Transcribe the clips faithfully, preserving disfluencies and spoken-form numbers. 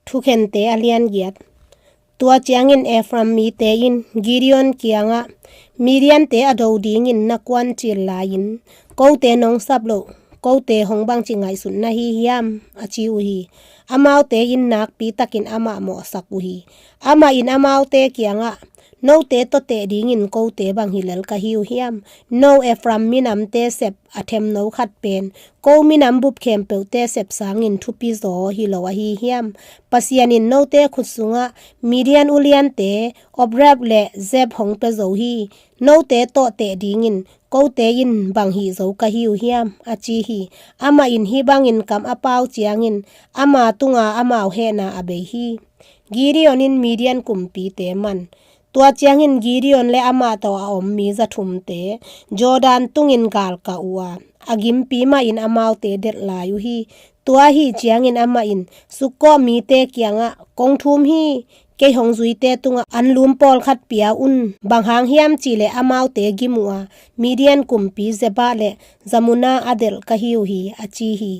Thukhente a lian giat. Tua ciangin Ephraim mite in Gideon kiangah, Midiante a do dingin na kuancil lai-in, kote nong sap loh, kote hong bangci ngaihsut na hi hiam, a ci uh hi. Amaute in nakpi takin amah mawhsak uh hi. Amah in amaute kiangah, note tawh teh dingin kote bang hi lel ka hi uh hiam? No Ephraim minamte sep a themno khat pen ko minam bup khempeuhte sep sangin thupi zaw hi lo ahi hiam? Pasian in note khut sungah Midian uliante Oreb le Zeeb hong pia zo hi. Note tawh teh dingin kote in bang hih zo ka hi uh hiam, a ci hi. Amah in hih bangin kam a pau ciangin ama tunga amau hehna a bei hi. Gideon in Midian kumpite man. Tua ciangin Gideon le amah tawh a om mi za thumte Jordan tungin galkah uh a, a gimpi mahin amaute delh lai uh hi. Tua ahih ciangin amah in Sukkoth mite kiangah, kong thum hi, kei hong zuite tungah anlum pawlkhat pia un. Bang hang hiam cihleh amaute gim uh a, Midian kumpi Zeba le Zamuna a delh ka hi uh hi, a ci hi.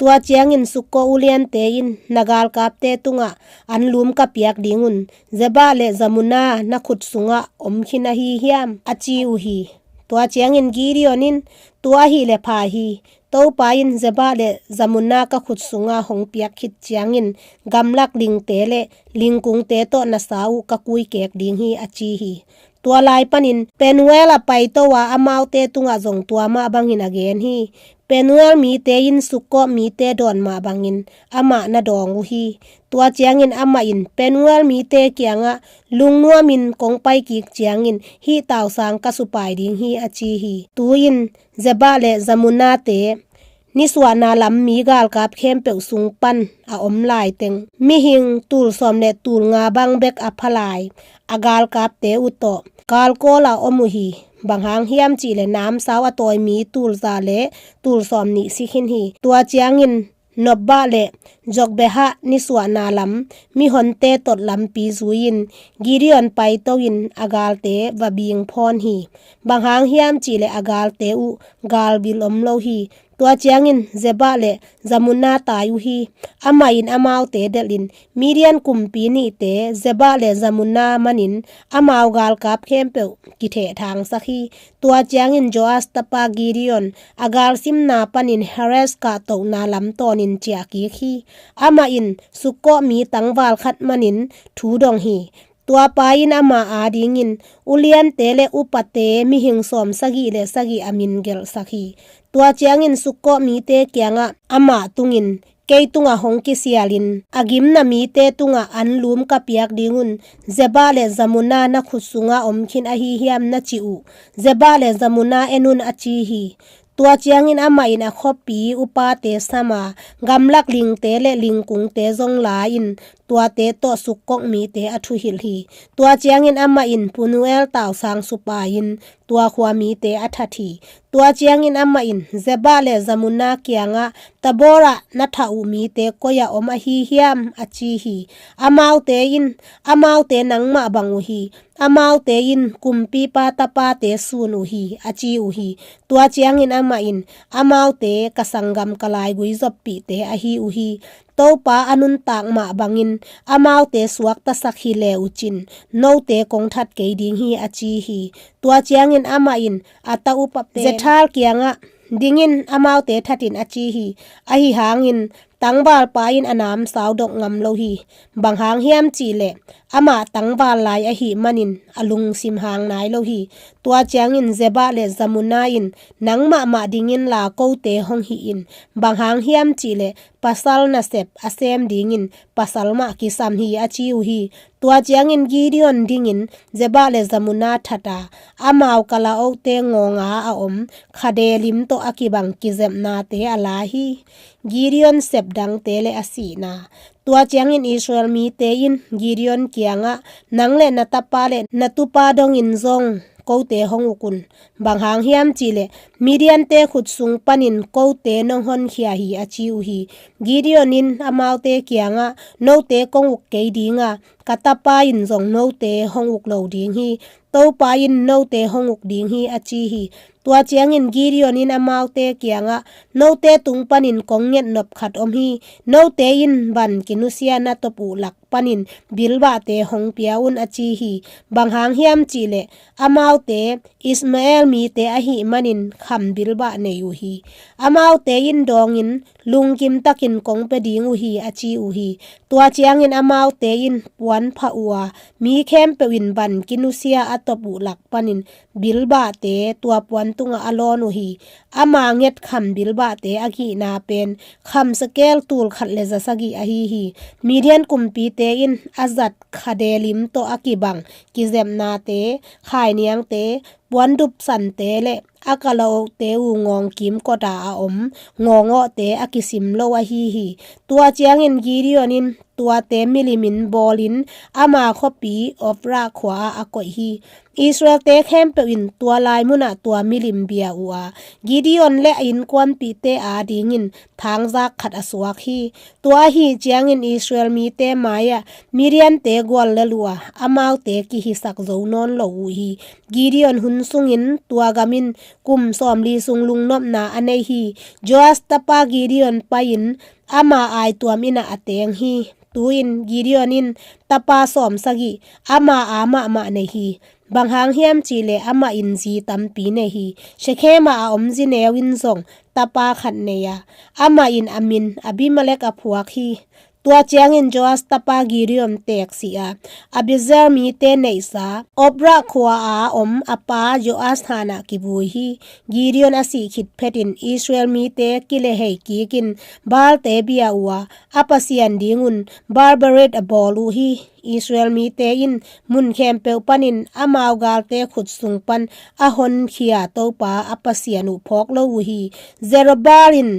Tua ciangin Sukkoth uliante in, na galkapte tungah anlum ka piak ding un, Zeba le Zamuna na khut sungah om khin ahi hiam, a ci uh hi. Tua ciangin Gideon in, tua ahih leh pha hi. Topa in Zeba le Zamuna ka khut sungah hong piak khit ciangin gamlak lingte le lingkungte tawh na sa uh ka kuikek ding hi, a ci hi. Tua lai panin Penuel ah paito a, amaute tungah zong tua mah bangin a gen hi. Penuel mite in Sukkoth mite dawn mah bangin amah na dawng uh hi. Tua ciangin amah in Penuel mite kiangah, lungnuamin kong paikik ciangin hih tausang ka supai ding hi, a ci hi. Tu-in Zeba le Zamunate nisuahna lam mi galkap khempeuh sung pan a om laiteng mihing tul sawm le tul nga bang bek a pha lai a galkapte uh tawh galkawl a om uh hi. Bang hang hiam cihleh namsau a tawi mi tul za le tul sawm nih si khin hi. Tua ciangin Nobba le Jogbehah nisuahna lam mihonte tot lampi zui-in Gideon paito in a galte va bing phawn hi. Bang hang hiam cihleh a galte uh galbil om lo hi. Tua ciangin Zeba le Zamuna tai uh hi. Amah in amaute delhin Midian kumpi nihte Zeba le Zamuna manin amau galkap khempeuh kithehthangsak hi. Tua ciangin Joas tapa Gideon a galsimna panin Heres kahtohna lam tawnin ciahkik hi. Amah in Sukkoth mi tangval khat manin thu dong hi. Tua pa in ama adingin uliante le upate mihing sawm sagih le sagih a min gelhsak hi. Tua ciangin Sukkoth mite kiangah amah tungin, kei tungah hong kisialin a gimna mite tungah anlum ka piak ding un, Zeba le Zamuna na khut sungah om khin ahi hiam na cih uh, Zeba le Zamuna en un, a ci hi. Tua ciangin amah in a khuapi upate sam a, gamlak lingte le lingkungte zong la-in tuate tawh Sukkoth mite a thuhilh hi. Tua ciangin amah in Penuel tausang supai-in tua khua mite a that hi. Tua ciangin amah in Zeba le Zamuna kiangah, Tabor ah na thah uh mite koi ah om ahi hiam, a ci hi. Amaute in, amaute nangmah bang uh hi. Amaute in kumpipa tapate sun uh hi, a ci uh hi. Tua ciangin amah in amaute ka sanggam ka laigui zoppihte ahi uh hi. Topa a nuntak mah bangin amaute suaktasak hi le uh cin, note kong that kei ding hi, a ci hi. Tua ciangin amah in a ta upa pen Zethar kiangah, dingin amaute thatin, a ci hi. Ahi hangin tangvalpa in a namsau dok ngam lo hi. Bang hang hiam cihleh amah tangval lai ahih manin a lungsim hang nai lo hi. Tua ciangin Zeba le Zamuna in, nangmah mah dingin la kote hong hih in. Bang hang hiam cihleh pasal nasep a sem dingin pasal mah kisam hi, a ci uh hi. Tua ciangin Gideon dingin Zeba le Zamuna that a, amau kalaohte ngawnga a om khade lim tawh a kibang kizepnate a la hi. Gideon sep dangte le a sihna. Tua ciangin Israel mite in Gideon kiangah, nang le na tapa le na tupa dongin zong kote hong uk un. Bang hang hiam cihleh Midiante khut sung panin kote nong honkhia hi, a ci uh hi. Gideon in amaute kiangah, note kong uk kei ding a, ka tapa in zong note hong uk lo ding hi. Topa in note hong uk ding hi, a ci hi. Tua ciangin Gideon in amaute kiangah, note tung panin kong ngetnop khat om hi. Note in van nusia na top uh lak panin bilbahte hong pia un, a ci hi. Bang hang hiam cihleh amaute Ishmael mite ahih manin kham bilbah nei uh hi. Amaute in dawngin lungkim takin kong pia ding uh hi, a ci uh hi. Tua ciangin amaute in puan phah uh a, mi khempeuh in ban kinusia a top uh lak panin bilbahte tua puan tungah a lawn uh hi. Ama nget kham bilbahte a gihna pen kham sekel tul khat le za sagih ahi hi. Midian kumpite in a zat khadelim tawh a kibang kizepnate, khainiangte, puandupsante le a kalaohte uh ngawngkim kota a om ngawngawhte a kisim lo ahi hi. Tua ciangin Gideon in tuate milimin bawlin ama khuapi Ophrah khua-ah a koih hi. Israelte khempeuh in tua lai munah tua milim bia uh a, Gideon le a innkuanpihte adingin thangzak khat a suak hi. Tua ahi ciangin Israel mite mai-ah Midiante guallel uh a, amaute kihisak zo nawn lo uh hi. Gideon hun sungin tua gamin kum sawmli sung lungnopna a nei hi. Joas tapa Gideon pai-in ama aituam innah a teng hi. Tu-in Gideon in tapa sawmsagih, ama a mahmah nei hi. Bang hang hiam cihleh amah in zi tampi nei hi. Shekhem ah a om zi neu in zong tapa khat nei a, amah in a min Abimelek a phuak hi. Tua ciangin Joas tapa Gideon teeksih a, Abiezer mite neihsa Ophrah khua-a om a pa Joas hanah kivui hi. Gideon a sih khit phetin Israel mite kilehei kikin Baalte bia uh a, a pasian dingun Baal-berith a bawl uh hi. Israel mite in mun khempeuh panin amau galte khut sung pan a honkhia Topa a Pasian uh phawk lo uh hi. Zerubbabel in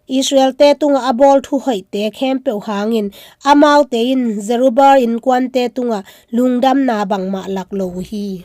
Israelte tungah a bawl thu hoihte khempeuh hangin amaute in Zerubbabel innkuante tungah lungdamna bangmah lak lo uh hi.